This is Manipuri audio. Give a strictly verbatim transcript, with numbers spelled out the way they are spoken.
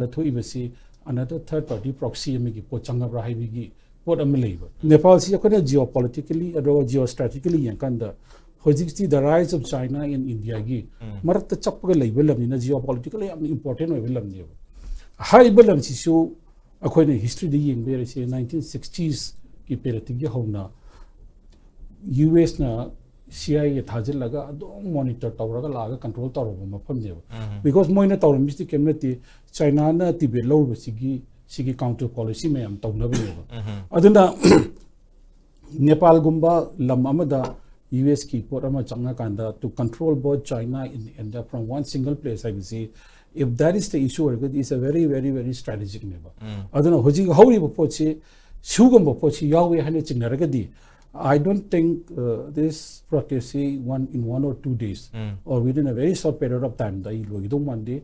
ꯊꯣꯛꯏꯕꯁꯤ another third party proxy ꯑꯃꯒꯤ ꯄꯣꯠ ꯆꯪꯉꯕ꯭ꯔꯥ ꯍꯥꯏꯕꯒꯤ ꯄꯣꯠ ꯑꯃ ꯂꯩꯕ꯫ ꯅꯦꯄꯥꯜꯁꯤ ꯑꯩꯈꯣꯏꯅ geopolitically ꯑꯗꯨꯒ geostrategically ꯌꯦꯡꯀꯥꯟꯗ ꯍꯧꯖꯤꯛꯇꯤ the rise of China in Indiaꯒꯤ ꯃꯔꯛꯇ ꯆꯞꯄꯒ ꯂꯩꯕ ꯂꯝꯅꯤꯅ geopolitically ꯌꯥꯝꯅ important ꯑꯣꯏꯕ ꯂꯝꯅꯦꯕ꯫ ꯍꯥꯏꯔꯤꯕ ꯂꯝꯁꯤꯁꯨ ꯑꯩꯈꯣꯏꯅ historyꯗ ꯌꯦꯡꯕ ꯌꯥꯔꯤꯁꯦ nineteen sixtiesꯀꯤ periodꯇꯒꯤ ꯍꯧꯅ USꯅ CIAꯒ ꯊꯥꯖꯤꯜꯂꯒ ꯑꯗꯨꯝ monitor ꯇꯧꯔꯒ ꯂꯥꯛꯑꯒ control ꯇꯧꯔꯕ ꯃꯐꯝꯅꯦꯕ꯫ Because ꯃꯣꯏꯅ ꯇꯧꯔꯝꯃꯤꯁꯤꯗꯤ ꯀꯔꯤꯝ ꯅꯠꯇꯦ, Chinaꯅ Tibet ꯂꯧꯔꯨꯕꯁꯤꯒꯤ ꯁꯤꯒꯤ counter policy ꯃꯌꯥꯝ ꯇꯧꯅꯕꯅꯦꯕ꯫ ꯑꯗꯨꯅ ꯅꯦꯄꯥꯜꯒꯨꯝꯕ ꯂꯝ ꯑꯃꯗ USꯀꯤ ꯄꯣꯠ ꯑꯃ ꯆꯪꯉꯀꯥꯟꯗ to control both China and India from one single place ꯍꯥꯏꯕꯁꯤ, if that is the issue ꯑꯣꯏꯔꯒꯗꯤ, it's a very very very strategicꯅꯦꯕ꯫ ꯑꯗꯨꯅ ꯍꯧꯖꯤꯛ ꯍꯧꯔꯤꯕ ꯄꯣꯠꯁꯤ ꯁꯤꯒꯨꯝꯕ ꯄꯣꯠꯁꯤ ꯌꯥꯎꯋꯦ ꯍꯥꯏꯅ ꯆꯤꯡꯅꯔꯒꯗꯤ, I don't think uh, this protest ꯁꯤ one in one or two days or within a very short period of timeꯗ ꯑꯩ ꯂꯣꯏꯒꯗꯧ ꯃꯥꯟꯗꯦ꯫